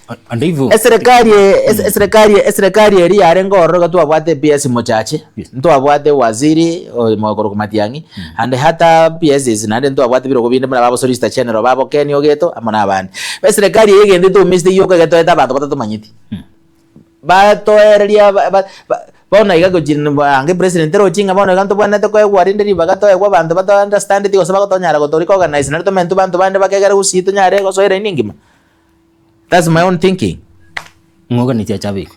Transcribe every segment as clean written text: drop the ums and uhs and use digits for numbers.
Ande igo. Eserekari eserekari eserekari eria yarenge ororo iga twabwate PS Mochache, ntwabwate waziri oyo okorokwa Matiang'i, and hata PSs naende ntwabwate birogo binde buna babo Solicitor General babo Ken Ogeto amo na abande. Eserekari eye egento etoumesete yoka egetoete abanto batatomanyeti. Batoereria ba ba bono iga gochia ange president roche ng'a bono iga ntobwenerete koegwa rinde ribaga toegwe abanto bato understandeti gose bagotonyara goto recognize naende tomentwe banto bande bakegere gusii tonyare gosoa eraini engima. That's my own thinking. Ng'oganetie ache abekwe.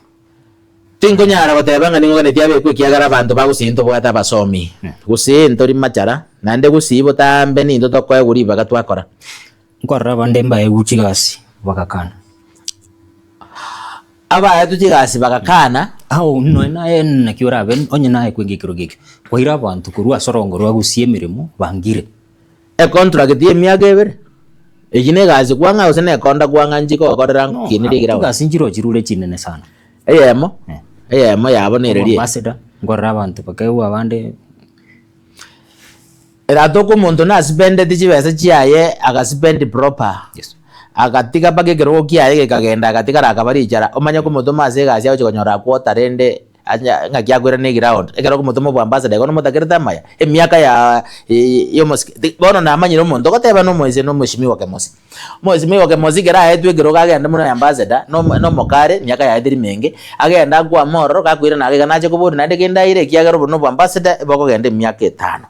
Tinkonyara goteba ng'a ning'oganetie abekwe ekiagera abanto ba gusii ntobwate abasomi, gusii ntori machara, naende gusii botambe nintwe tokoegwa ribaga twakora. Nkorora abande mbaegwe chigasi bagakana. Abaetwe chigasi bagakana. Ao nonya naye naki orabe onye naye kwenge ekerogo ekio, kwaira abanto korwa ase orongo rwa gusii emeremo bangire. Econtract ya emiaka ebere, eyio na egasi kwang'a gose na ekonda kwang'a nchi kogokorera No, nkinerie eground. chigasi nchiroo chirure chinene sana. Eyemo, eyemo yabo nereri eye. Ambassador, nkorora abanto bakaegwa abande. Eratoke omonto naspendeti chibesa chiaye agaspend proper, Yes. agatiga mpaka ekerogo kiaye gekagenda agatigara akaba richara, omanye komotoma ase egasi agochia konyora akwota rende anya ng'aki akoirana eground. Ekero okomotoma oboambassador igo nomotakerete amaya, emiaka ya yomosike ti bono namanyire omonto ogoteba na omoise na omweshimiwa Kemosi. Omweshimiwa Kemosi ekero aetwe ekerogo agende buna ambassador, na omo na omokare emiaka yaye teri menge, agende akwame ororo gakoirana iga iga nache koboria naende kende aire ekiagera obo na oboambassador bokogenda emiaka etano.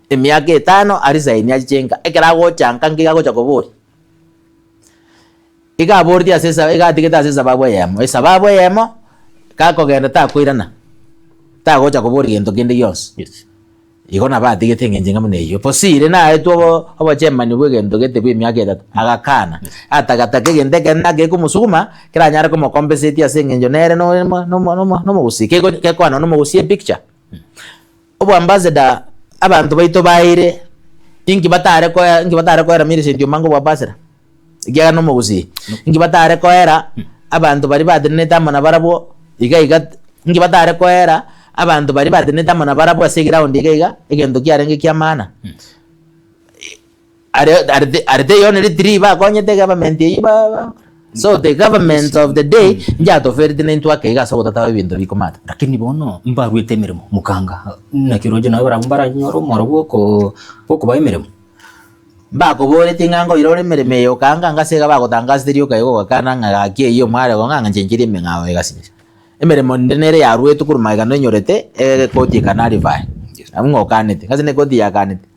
Emiaka etano aresign achiche nka, ekero agocha nka nki agocha koboria? Iga aboretie ase esa iga atigete ase esababu eyemo, esababu eyemo, gakogenda takoirana, tagocha koboria gento kende gionsi. Yes. Igo nabo atigete eng'encho enga buna eyio. Bosire naetwe obo obochemani bwa egento gete bwa emiaka etato, agakana, atagataka egento ekenene nake gekomosuguma, keranyare komocompensate ase eng'encho nere no nomo nomo nomogusii, kego gekoanwa nomogusii epicture. Oboambassador abanto baito baeire, inki batare koe inki batare koera Millicent Omanga oboambassador? Ekiagera nomogusii. Inki batare koera abanto baria batenenete amo nabarabwo iga iga, inki batare koera abanto baria batenenete amo nabarabwo ase eground iga iga, egento kiarenge kia maana. Are are the are they only three bakonyete egovernment eyio ba ba so the government of the day nchatofereti naintwe ake iga ase ogotataba ebinto bikomata. Lakini bono mbaruete emeremo mokanga, naki oroche nabo barabwo mbaranyore omoro bwoko bwokobaa emeremo. Mbakoboretie ng'a nkoira ore emeremo eye okaanga anga ase iga bagotangasete rioka igo ogakana ng'a gaki eyio omware igo ng'a ng'a nchencherie emeng'ao egasinyire. Emeremo ende nere yaruetwe korwa magega nonyorete ekoti eka nullify. Abwo ng'a okanete, ng'a ase nekoti yakanete.